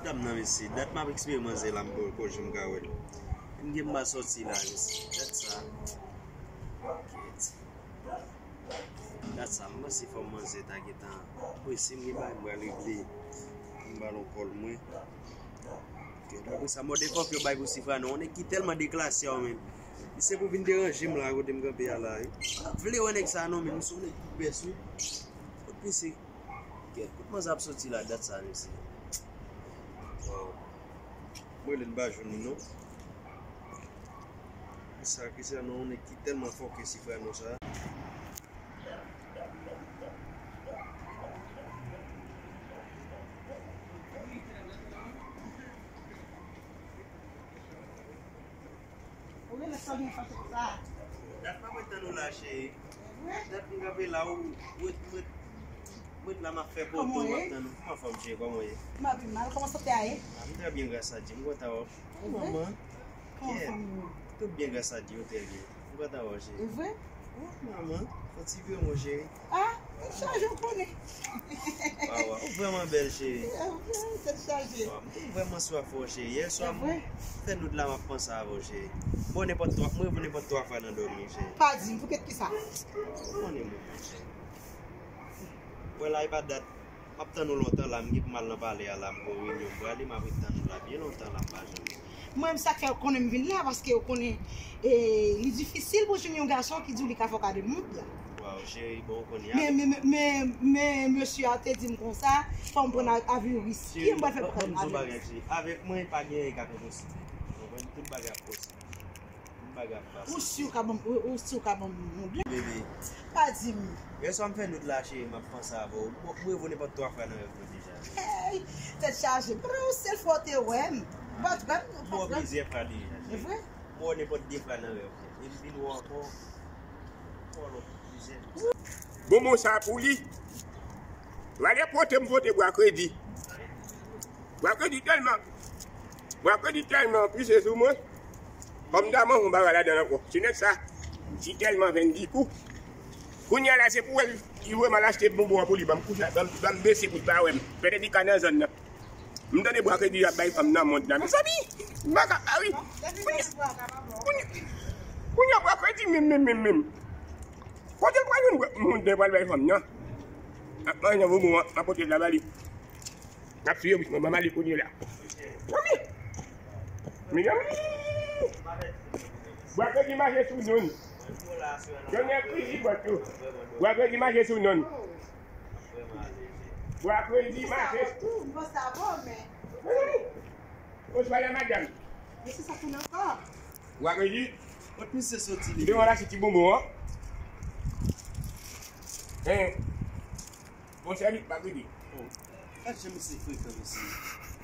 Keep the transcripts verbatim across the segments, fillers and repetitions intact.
Dam nan, mesye, dat m ap espere manzè la, m poko janm ka wè l. M gen m pa sòti la, mesye. Dat sa. Kèt. Dat sa, m panse fò manzè ta gentan prese, m gen bagay m pral regle. M ba l yon kòl mwen. Kèt, apre sa, motherfucker bay pou Sifrano, yon nèg ki tèlman deklase, yo, men. Li se pou vin deranje m la, kote m kanpe a la, wi. M pa vle wè nèg sa, non, men. M se yon nèg ki pès, wi. Kot mesye? Kèt, kot manzè ap sòti la, dat sa, mesye? Waw. Mwen, lè m pa jwenn li, non. Sa, Cristiano, yon nèg ki tèlman fòkè Sifrano sa. Ou rele sa byen fè tout sa. Dat pa mwen tann ou la, cheri. Dat m kanpe la, ou, ou, ou, ou la m ap fè poto, m ap tann ou. Kòman w ye? Kòman fòm, cheri? Kòman w ye? M pa pi mal. Kòman sante a ye? Ah, m trè byen, gras a Dye. M kontan wè w. Manman. Kòman fanmi yo? Tout byen, gras a Dye, trè byen. M kontan wè w, cheri. E vre? Oh, manman, fè ti vre, mon cheri. Ah, tèt chaje, w konnen. Waw, waw, ou vrèman bèl, cheri. Tèt chaje. Waw, m te vrèman swaf wè w, cheri. Yè swa, m fè nout la, m ap panse avè w, cheri. M wè w nenpòt twa, m wè w nenpòt twa fwa nan dòmi, cheri. Pa di m, pou kèt ki sa? Ou konnen, mon cheri. Mwen la, e pa dat. M ap tann ou lontan la, m gen pou m al nan palè a la, m gen yon reyinyon m prale, m ap ret tann ou la byen lontan la, m pa janm. Mwen menm, sa k fè yo konnen m vin la, paske yo konnen, e, li difisil pou jwenn yon gason ki di w li ka fè w kado de mond la. Waw, cheri, bon, ou konnen. Men, men, men, men, men, mesye a te di m konsa, fò m pran a-, avi riske, m pral fè pou kado de mond la. Cheri, ban m di w bagay, cheri. Avèk mwen, pa gen anyen k ap enposib. Ou konprann? Tout bagay ap posib. Ou si w ka ban m, ou, ou si w ka ban m yon byen. Bebe. Pa di m. Yè swa m fè nout la, cheri, m ap panse avè w. M, m reve w nenpòt twa fwa nan rèv mwen deja. Hey, tèt chaje. Prè, yon sèl fwa w te wè m. Bat, bat, bat. M wè w plizyè fwa deja, cheri. E vre? M wè w nenpòt de fwa nan rèv mwen. E m vin wè w ankò. Fò lòt plizyè fwa. Bonbon sa pou li. Valè pote m pote bwa kredi. Bwa kredi tèlman, bwa kredi tèlman pise sou mwen. Kòm ta manje yon bagay ladan l ankò. Se nèg sa, li tèlman venn di kou. Kounye a la, se pou wè l, li wè m al achte bonbon an pou li, ban m kouche, ban m, ban m bese pou l pa wè m. Pètèt li ka nan zòn nan. M tande bwa kredi ap bay fanm nan mond la. Mezanmi, m pa ka, a wi. Kounye, kounye, kounye a bwa kredi menm, menm, menm, menm. Kote l pral jwenn moun dè pral bay fanm nan? Ap manje nan bonbon an, ap pote l la ba li. N ap siye wi, mwen, mwen ale kounye la. Mezanmi! Mezanmi! Bwa kredi mache sou nonn. Tonnè krizi bòt yo. Bwa kredi mache sou nonn. Bwa kredi mache. Mezanmi! Oswa la madanm. Mesye sa tounen ankò. Bwa kredi. Kot misye soti li? Devan la se ti bonbon an. Hein. Bon sèvis pa kredi. Oh. Gad jan misye frekan, mesye.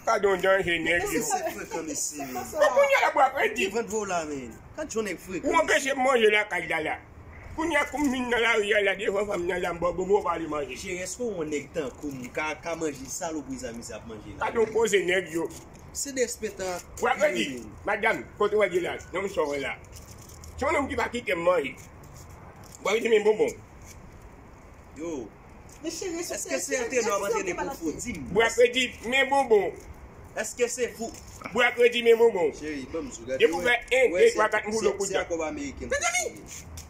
Gad yon danje nèg yo. Misye frekan, mesye, men. Bon, kounye a la bwa kredi. Ki vant vo la, men. Gad jan nèg frekan. Ou anpeche m manje lakay la la. Kounye a kou m vin nan lari a la, devan fanm nan la, m ba w bonbon, w pa vle manje. Cheri, èske yon nèg tankou m ka, ka manje salopri sa misye ap manje la? Gad yon koze nèg yo. Se derespektan. Bwa kredi, madanm, kote w al ye la? Non, m sò wè la. Se yon nonm ki pa kite m manje. Bwa kredi, men bonbon. Yo. Men cheri, èske se antre nou ap antre pou fò di m? Bwa kredi, men bonbon. Èske se pou... Bwa kredi, men bonbon. Cheri, ban m di w, gade. Depi w fè en, de, twa, kat, m boule w kounye a. Se akòb ameriken. Mezanmi!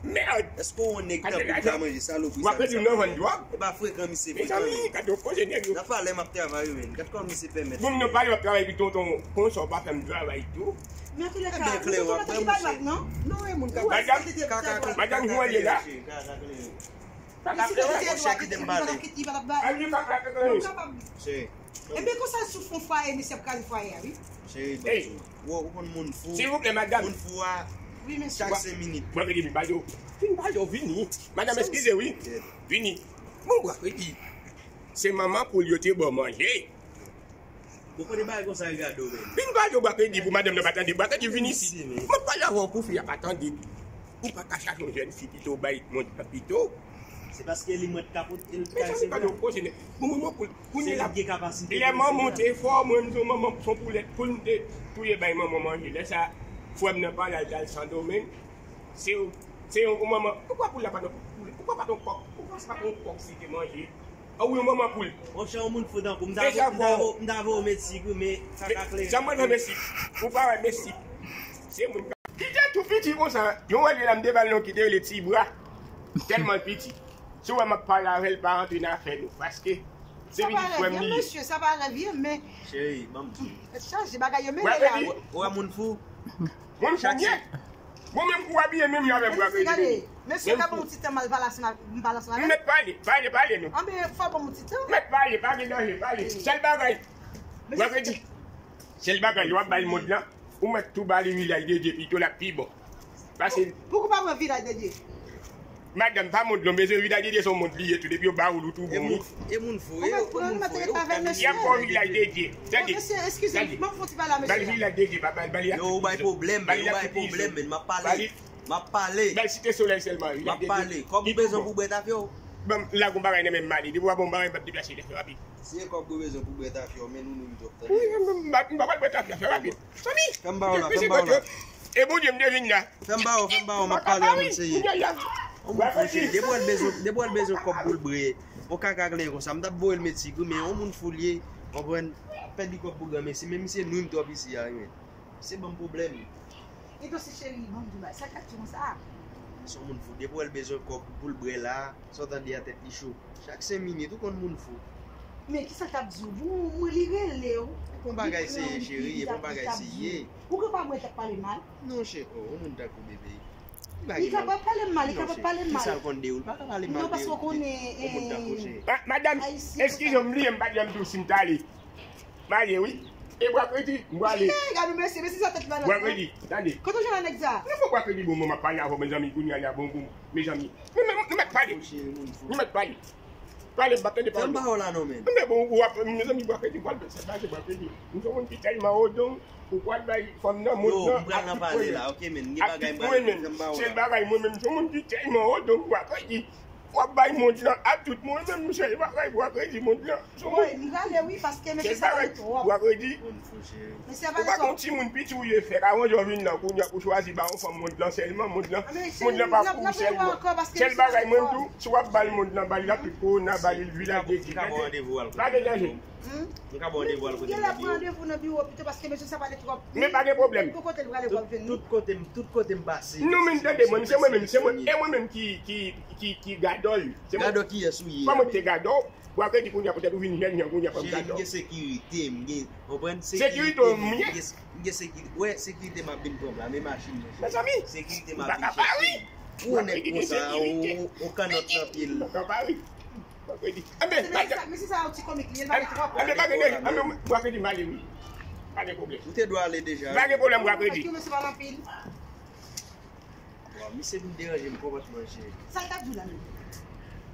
Mèd! Èske w yon nèg tankou m ka manje salopri sa? Bwa kredi, nou nan vann dwòg. E pa frekan misye frekan. Mezanmi, gade yon koze nèg yo. Nan palè m ap travay wi, men. Gad kòman misye pèmèt. Bon, m nan palè m ap travay, epi tonton, konsa w pa fè m travay tou. Men antoulèka, tonton nan ki pa dwat, non? Non, e moun k ap... Madanm, madanm, jan w ye la? Ebyen, konsa l sou fon fwaye, mesye ap kraze fwaye a, wi. Cheri, ou konn moun fou. Silvouplè, madanm. Moun fou a, chak senk minit. Bwa kredi, vin ba yo. Vin ba yo, vini. Madanm, eskize, wi. Vini. Bon, bwa kredi. Se manman poul yo te ba w manje. Bon, kote bagay konsa yo gade w menm? Vin ba yo bwa kredi pou madanm nan pa tande. Bwa kredi vin isit. Mwen pale avè w pou fi a pa tande. Ou pa ka chache yon jèn fi pito w bay mond lan pito. Se paske li mwen t ka pote l kay se vre. Bon, manman poul, kounye la, lè manman te fò, mwen m se yon manman, se yon poulèt poul m te touye bay manman manje. Lè sa, frè m nan pale al, al Sandomeng. Se, se yon manman, poukwa poul la pa t yon poul, poukwa pa t yon kòk, poukwa se pa t yon kòk si te manje? Ou yon manman poul. Monchè, yon moun fou tankou m ta, m ta vo-, m ta voye w met sik wi, men sa ka klere. Jan mwen nan met sik. Ou pa wè met sik. Se moun ka. Li te tou piti konsa. Yon wè li la m te ba l non ki te rele ti bra. Tèlman l piti. Si w wè m ap pale avè l, pa rantre nan afè nou. Paske se pitit frè m li ye. Mesye, sa pa revyen, men. Cheri, ban m di w. Chaje bagay yo, men la. Ou wè moun fou? Moun fou m ye. Ou menm kou w abiye menm jan avè m, Bwa Kredi. Mesye, gade, mesye ka ban yon ti tan m al pale ansanm avè l. M mèt pale, pale, pale non. Anben, fò ban m yon ti tan. M mèt pale, pa gen danje, pale. Sèl bagay, Bwa Kredi, sèl bagay, w ap bay mond lan, ou mèt tou ba li Vilaj de Dye pito, l ap pi bon. Pase. Pouki w pa pran Vilaj de Dye? Madanm, pa mond lan, bezwen Vilaj de Dye, se yon mond li ye tou, depi yo ba ou l, ou tou bon wi. E moun fou, e moun fou, e ou ka di. Y ap ba w Vilaj de Dye. Tande. Mesye, eskize m, ban m fè yon ti pale a mesye a. Ba l Vilaj de Dye, papa, ba li ak tout pwoblèm, ba li ak tout pwoblèm, men m ap pale. M ap pale. Ba l Site Solèy sèlman, wi. M ap pale. Kòb ou bezwen pou bwè tafya w? Ban m lage yon bagay nan men m, m ale. Depi w ap ban m bagay, m ap deplase, fè rapid. Si e kòb ou bezwen pou bwè tafya w, men nou menm twòp, tande. Wi, m, m, m, m pa pral bwè tafya, fè rapid. Fè m ba w la, fè m ba w la. E Bondye, m te vin la. Fè m ba w, fè m ba w, m ap pale a moun serye. Yon moun fou cheri, depi w al bezwen, depi w al bezwen kòb pou l bwè, yon kaka kleren konsa, m t ap voye l met sik wi, men yon moun fou l ye, konprann, pèdi kòb pou granmesi, men misye nwi m twòp isi a wi, men. Se ban m pwoblèm. Eto se cheri, ban m di w bagay, sa k ap di konsa? Se yon moun fou, depi w al bezwen kòb pou l bwè la, sa w tande a tèt li cho. Chak senk minit, ou konn moun fou. Men kisa k ap di w? Bon, mwen li rele w. E bon bagay se ye, cheri, e bon bagay se ye. Ou gen pa mwen k ap pale mal? Non, cheri, oh, yon moun tankou bebe. Li kapab pale mal, li kapab pale mal. Kisa l konn de ou? Li pa ka pale mal de yon moun tankou cheri. Madanm, eskize m, m bliye m pa t janm di w si m t ale. M ale wi. E Bwa Kredi, m prale. Gade mesye, mesye sa tèt malad. Bwa Kredi, tande. Kote w jwenn nèg sa? Nan fò Bwa Kredi bon, mwen m ap pale avè w, mezanmi, kounye a li a bon pou mwen, mezanmi. Nou mèt pale. Nou mèt pale. Pale, m pa tande pale. Fè m ba w la non, men. Men bon, w ap, mezanmi, Bwa Kredi, pral fè sa, pase Bwa Kredi. M se yon moun ki tèlman odon, ou pral bay fanm nan, moun nan, ak tout mwen menm. Ak tout mwen menm. Sèl bagay, mwen menm, m se yon moun ki tèlman odon, Bwa Kredi. W ap bay mond lan ak tout mond, menm sèl bagay pou w ap redi mond lan. Wi, m prale wi, paske mesye sa pale twòp. W ap redi. Mesye sa pale twòp. Ou pa konn timoun piti ou ye fèk, avan jò vin nan kounye a pou chwazi ba yon fanm mond lan sèlman, mond lan, mond lan pa pou ou sèlman. Sèl bagay mwen m di w, si w ap ba l mond lan, ba li la tout kowona, ba li vilaj de Dye. Pa gen danje. Hmm? Nou ka ba w randevou al kote m nan biwo. Gen lè pran randevou nan biwo pito paske mesye sa pale twòp. Men pa gen pwoblèm. Pou kote l prale w ap vin. Tout kote m, tout kote m pase. Non, men tande mwen, se mwen menm, se mwen, e mwen menm ki, ki, ki, ki gadò l. Gadò kiyès ou ye? Kòman m te gadò w? Bwa Kredi kounye a poutèt ou vin jèn jan kounye a fò m gadò w. Cheri, m gen sekirite, m gen, konprann? Sekirite w m ye? M gen sekirite, wè, sekirite m ap vin pran m la, men machin nan, cheri. Mezanmi, sekirite m ap vin chèche. Ou pa ka pari. Ou nèg konsa, ou, ou kannòt nan pye l. Ou pa ka pari. Bwa Kredi. Anben, mesye sa, mesye sa yon ti komik li ye, l pale twòp. Anben, pa gen, anben, Bwa Kredi, m ale wi. Pa gen pwoblèm. Ou te dwe ale deja. Pa gen pwoblèm, Bwa Kredi. Paske mesye pale anpil. Waw, misye vin deranje m konpòtman, cheri. Sa l t ap di w la menm?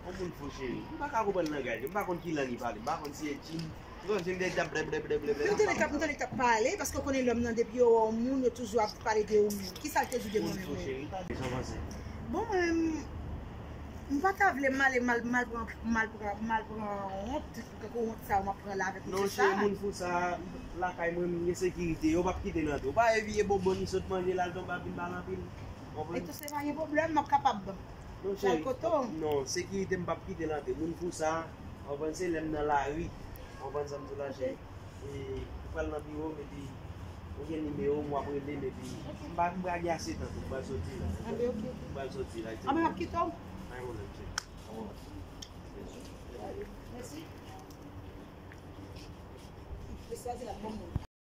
Yon moun fou, cheri. M pa ka konprann langaj li. M pa konn ki lang li pale. M pa konn si e Tchim. M konn si l t ap blè, blè, blè, blè, blè. M tande l t ap, m tande l t ap pale, paske w konnen lòm nan depi yo wè yon moun, yo toujou ap pale de yon moun. Kisa l te di de mwen menm? Moun fou, cheri. Sa w panse? Bon, mwen menm, m pa ta vle m ale mal, mal pran, mal pran, mal pran wont, tankou wont sa yo m ap pran la avèk mesye sa. Non, cheri, moun fou sa, lakay mwen, m gen sekirite, yo p ap kite l antre. Ou pa wè vye bonbon li sot manje la, l tonbe ap vin pale anpil. Konprann? Eto se pa gen pwoblèm, m ap kapab al kote w. Non, sekirite m p ap kite l antre. Moun fou sa, konprann, se lè m nan lari. Konprann sa m di w la, cheri? E, ou pral nan biwo m, epi ou gen nimewo m, w ap rele m, epi m pa, m pa gen ase tan tou, m pral soti la. Anben, oke. M pral soti la. Anben, m ap kite w. Pa gen pwoblèm, cheri. Mèsi. Mesye a di l ap ban m moun.